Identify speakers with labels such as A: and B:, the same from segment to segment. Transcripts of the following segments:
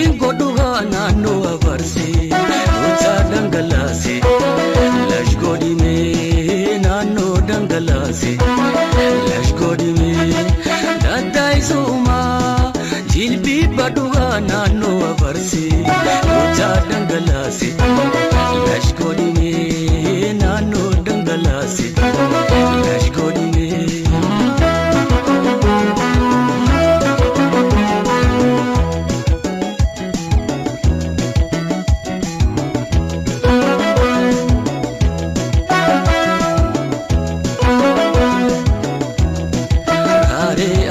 A: Gatiin godhugaa naannoo afarsee luuchaa dhangalaase lash godhimee naannoo dhangalaase lash godhimee daddaa'isumaa jilbii badhugaa naannoo afarsee luuchaa dhangalaase lash godhimee naannoo dhangalaase lash godhimee.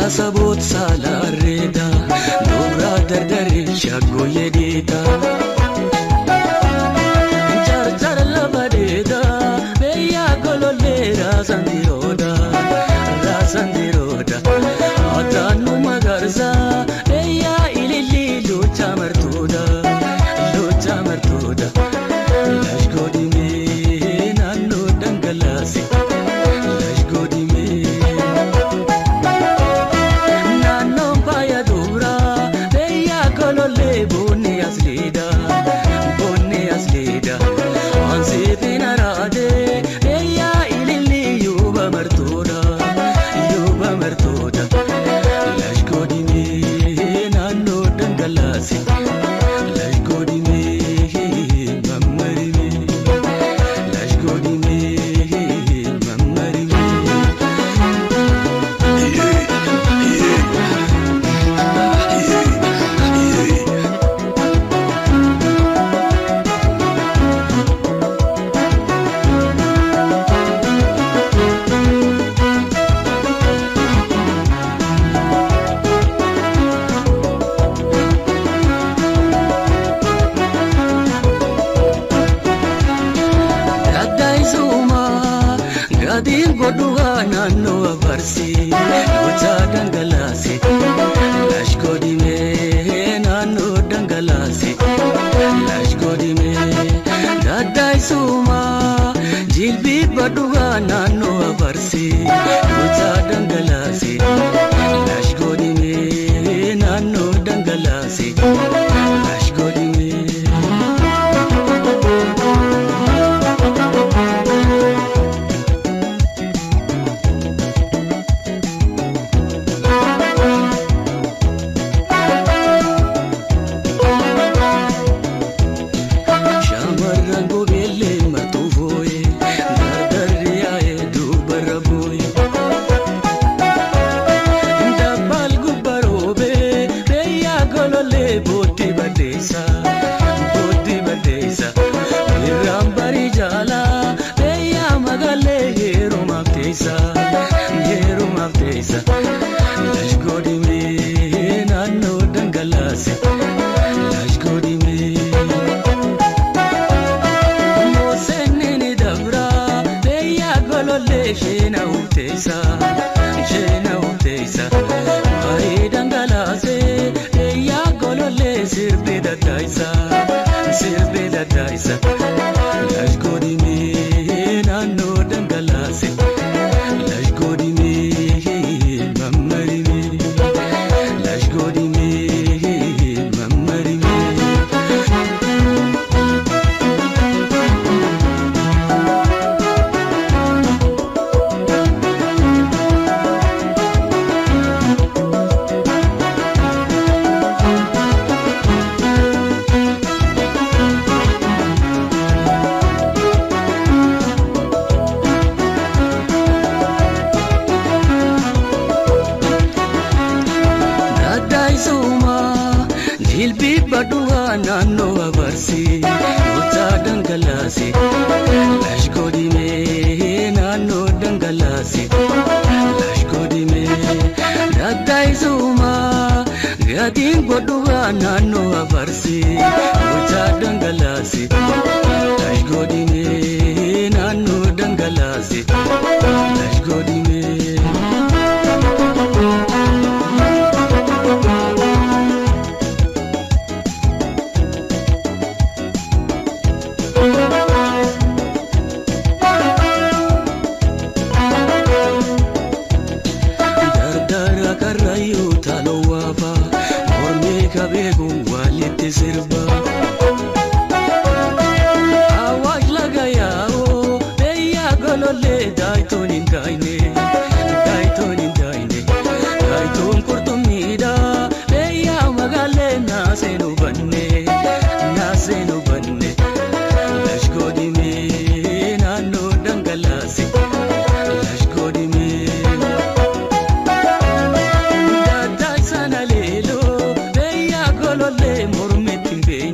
A: Asaboot saalaarreeda dubraa dardaree shaggooyyee dhiita. Carcar lafa dheeda beeyyaa golollee raasan dirooda raasan dirooda ataannu magarsaa beeyyaa ilillii luuchaa martuuda luuchaa martuuda. Lash godhimee naannoo dhangalaase lash godhimee. Gatiin godhugaa naannoo afarsee luuchaa dhangalaase lash godhimee naannoo dhangalaase lash godhimee daddaa'isumaa jilbii badhugaa naannoo afarsee luuchaa dhangalaase lash godhimee naannoo dhangalaase lash godhimee. Lash godhimee naannoo dhangalaase lash godhimee. Mooseenni ni dabraa beeyyaa golollee sheena huteessa sheena huteessa barii dhangalaase beeyyaa golollee sirbi daddaa'isa sirbi daddaa'isa lash godhimee naannoo dhangalaase lash godhimee. Jilbii badhugaa naannoo afarsee luuchaa dhangalaase lash godhimee naannoo dhangalaase lash godhimee daddaa'isumaa gatiin godhugaa naannoo afarsee luuchaa dhangalaase lash godhimee naannoo dhangalaase lash godhimee. Dardara karrayyuu taalowwaafa mormee kabeeku. Maalitti sirba Awaash laga yaa'oo biyya golollee daayituun hin daayine daayituun hin daayine daayituun qurxummiidha biyya magaalee naaseen hubanne naaseen hubanne lashgoodimee naannoo dhangalaase lashgoodimee. Daadaa sana leeloo biyya golollee mormetti hin beenye.